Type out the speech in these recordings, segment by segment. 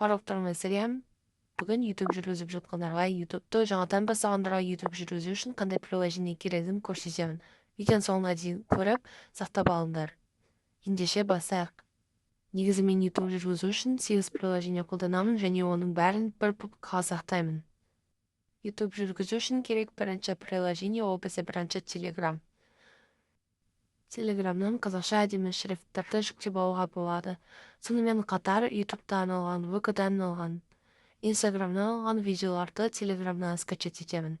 Барлықтарыңа сәлем. Бүгін YouTube жүргізіп жатқандарға, YouTube'ты жаңадан бастағандарға YouTube жүргізу үшін қандай приложение керегін көрсетемін. Видеоның соңына дейін көріп, сақтап алыңдар. Ендеше бастайық. Негізі мен YouTube жүргізу үшін 8 приложение қолданамын және оның бәрін бір папкаға сақтаймын. YouTube жүргізу үшін керек бірінші приложение ол бізде бірінші Telegram. Телеграмнан қазақша әдемі шрифттерді жүктеп алуға болады. Сонымен қатар YouTube'тан алған, ВК-дан алған, Инстаграмнан алған видеоларды Телеграмнан скачать етемін.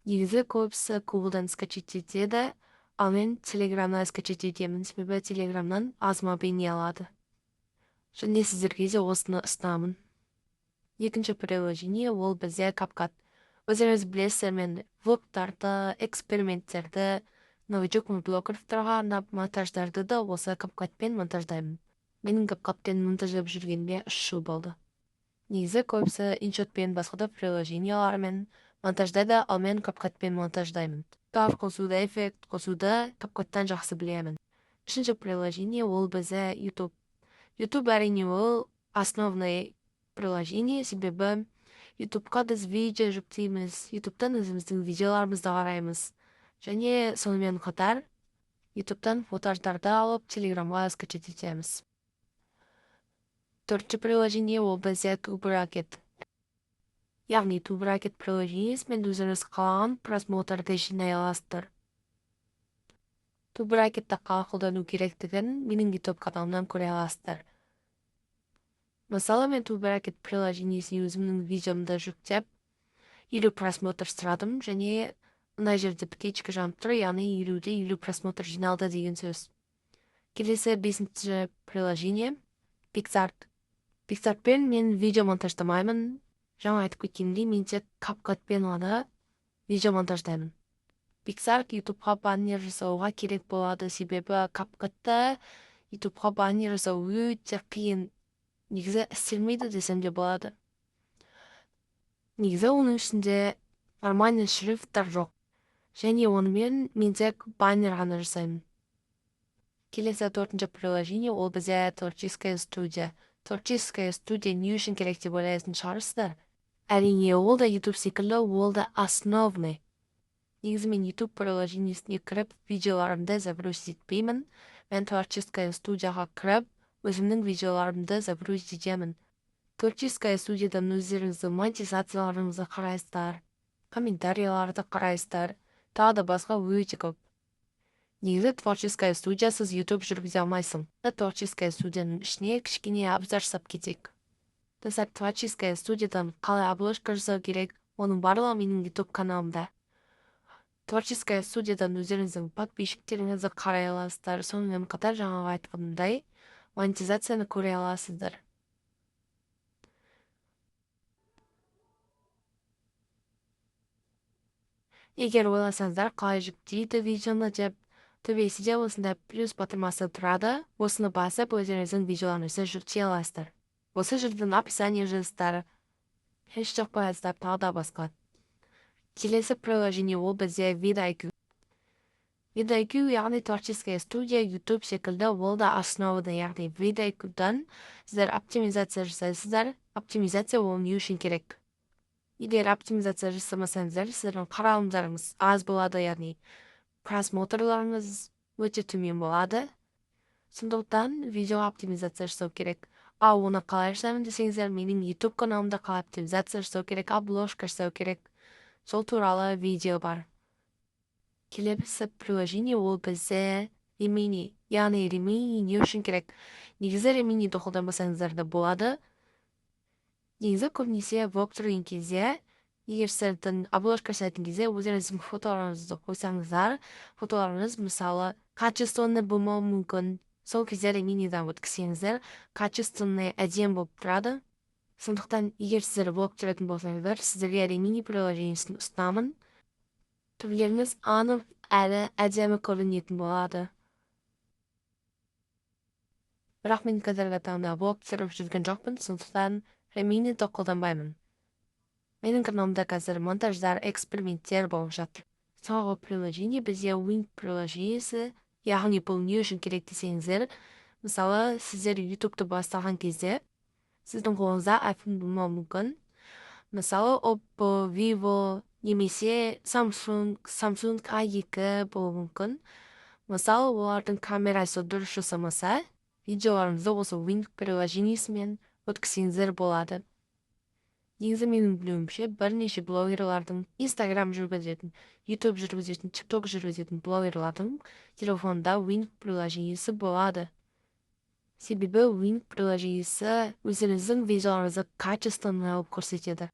Негізі көбісі Google'дан скачать етеді, ал мен Телеграмнан скачать етемін, себебі Телеграмнан аз мобильный алады. Және сіздерге де осыны ұсынамын. Екінші приложение ол бізде CapCut. Өздеріңіз білесіздер, мен влогтарды, эксперименттерді, новичок блогерларға арнап монтаждарды да осы CapCut-пен монтаждаймын. Менің CapCut-пен монтаждап жүргеніме 3 жыл болды. Негізі көбісі InShot-пен, басқа да приложениялармен монтаждайды, ал мен CapCut-пен монтаждаймын. Кадр қосуды, эффект қосуды CapCut-тан жақсы білемін. Үшінші приложение ол бізде YouTube. YouTube әрине ол основной приложение, себебі YouTube'қа біз видео жүктейміз, YouTube'тан өзіміздің видеоларымызды қараймыз. Және сонымен қатар YouTube'тан фотождарды алып Телеграмға скачать етеміз. Төртінші приложение ол бізде TubeRocket. Яғни TubeRocket приложениесімен өзіңіз қалаған просмотрды жинай аласыздар. TubeRocketті қалай қолдану керектігін менің YouTube каналымнан көре аласыздар. Мысалы, мен TubeRocket приложениесіне өзімнің видеомды жүктеп, 50 просмотр сұрадым және мына жерде птичка жанып тұр, яғни 50-де 50 просмотр жиналды деген сөз. Келесі бесінші приложение PicsArt. PicsArtпен мен видео монтаждамаймын. Жаңа айтып кеткенімдей, мен тек CapCutпен ғана видео монтаждаймын. PicsArt YouTube'ға баннер жасауға керек болады, себебі CapCutта YouTube'ға баннер жасау өте қиын. Негізі істелмейді десем де болады. Негізі оның ішінде нормальный шрифттар жоқ. Және онымен мен тек баннер ғана жасаймын. Келесі төртінші приложение ол бізде Творческая студия. Творческая студия не үшін керек деп ойлайтын шығарсыздар. Әрине, ол да YouTube секілді, ол да основной. Негізі мен YouTube приложениесіне кіріп, видеоларымды загрузить етпеймін. Мен Творческая студияға кіріп, өзімнің видеоларымды загрузить етемін. Творческая студиядан өздеріңіздің монетизацияларыңызды қарайсыздар, комментарийларды қарайсыздар, тағы да басқа өте көп. Негізі Творческая студиясыз YouTube жүргізе алмайсың. Творческая студияның ішіне кішкене обзор жасап кетейік. Достар, Творческая студиядан қалай обложка жасау керек, оның барлығы менің YouTube каналымда. Творческая студиядан өздеріңіздің подписчиктеріңізді қарай аласыздар, сонымен қатар жаңағы айтқанымдай монетизацияны көре аласыздар. Егер ойласаңыздар, қалай жүктейді видеоны деп, төбесінде осындай плюс батырмасы тұрады, осыны басып өздеріңіздің видеоларыңызды жүктей аласыздар. Осы жерден описание жазасыздар, хэштег қоясыздар, тағы да басқа. Келесі приложение ол бізде vidIQ. vidIQ, яғни Творческая студия, YouTube секілді, ол да основада, яғни vidIQ-дан сіздер оптимизация жасайсыздар. Оптимизация ол не үшін керек? Егер оптимизация жасамасаңыздар, сіздердің қаралымдарыңыз аз болады, яғни просмотрларыңыз өте төмен болады. Сондықтан видео оптимизация жасау керек. Ал оны қалай жасаймын десеңіздер, менің YouTube каналымда қалай оптимизация жасау керек, обложка жасау керек, сол туралы видео бар. Келесі приложение ол бізде Remini. Яғни Remini не үшін керек? Негізі Reminiді қолданбасаңыздар да болады. Негізі көбінесе влог түсірген кезде, егер сіздердің обложка жасайтын кезде өздеріңіздің фотоларыңызды қойсаңыздар, фотоларыңыз мысалы качественный болмауы мүмкін. Сол кезде Reminiдан өткізсеңіздер, качественный, әдемі болып тұрады. Сондықтан егер сіздер влог түсіретін болсаңыздар, сіздерге Remini приложениесін ұсынамын. Түрлеріңіз анық әрі әдемі көрінетін болады. Бірақ мен қазіргі таңда влог түсіріп жүрген жоқпын, сондықтан Reminiді қолданбаймын. Менің каналымда қазір монтаждар, эксперименттер болып жатыр. Соңғы приложение бізде Wink приложениесі, яғни бұл не үшін керек десеңіздер, мысалы, сіздер YouTube'ты бастаған кезде Сіздің қолыңызда iPhone болмауы мүмкін. Мысалы, Oppo, Vivo немесе Samsung, Samsung A2 болуы мүмкін. Мысалы, олардың камерасы дұрыс жасамаса, видеоларыңызды осы Wink приложениесімен өткізсеңіздер болады. Негізі, менің білуімше, бірнеше блогерлардың, Инстаграм жүргізетін, YouTube жүргізетін, TikTok жүргізетін блогерлардың телефонында Wink приложениесі болады. Себебі Wink приложениесі өздеріңіздің видеоларыңызды качественно қылып көрсетеді.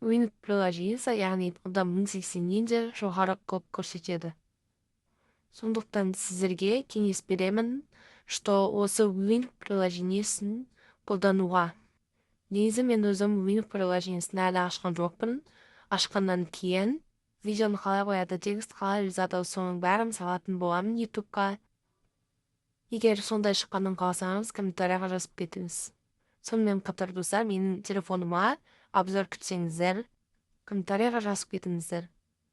Wink приложениесі, яғни, онда 1080-нен де жоғары қылып көрсетеді. Сондықтан сіздерге кеңес беремін, что осы Wink приложениесін қолдануға. Негізі, мен өзім Wink приложениесін әлі ашқан жоқпын. Ашқаннан кейін видеоны қалай қояды, текст қалай жазады, соның бәрін салатын боламын Ютубқа. Егер сондай шыққанын қаласаңыз, комментарийға жазып кетіңіз. Сонымен қатар, достар, менің телефоныма обзор күтсеңіздер, комментарийға жазып кетіңіздер.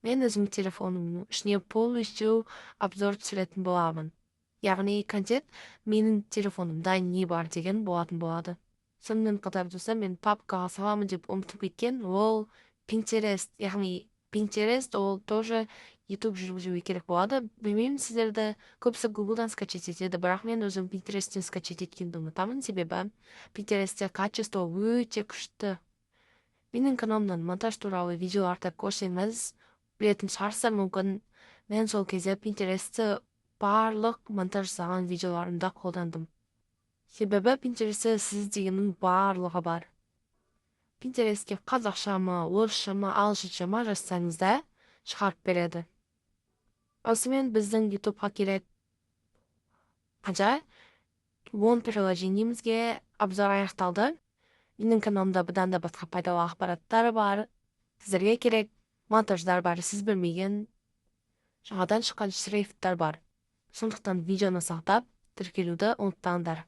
Мен өзім телефонымның ішіне полностью обзор түсіретін боламын. Яғни контент менің телефонымда не бар деген болатын болады. Сонымен қатар, достар, мен папкаға саламын деп ұмытып кеткен ол Pinterest. Яғни Pinterest ол тоже YouTube жүргізуге керек болады. Білмеймін, сіздерді көбісі Гуглдан скачать етеді, бірақ мен өзім Pinterесттен скачать еткенді ұнатамын, себебі Pinterestте качество өте күшті. Менің каналымнан монтаж туралы видеоларды көрсеңіз, білетін шығарсыздар мүмкін, мен сол кезде Pinterestті барлық монтаж жасаған видеоларымда қолдандым. Себебі Pinterestте сіз дегеннің барлығы бар. Pinterestке қазақша ма, орысша ма, ағылшынша ма жазсаңыз да, шығарып береді. Осымен біздің Ютубқа керек қанша 10 приложениемізге обзор аяқталды. Менің каналымда бұдан да басқа пайдалы ақпараттар бар, сіздерге керек монтаждар бар, сіз білмеген жаңадан шыққан шрифттар бар. Сондықтан видеоны сақтап, тіркелуді ұмытпаңдар.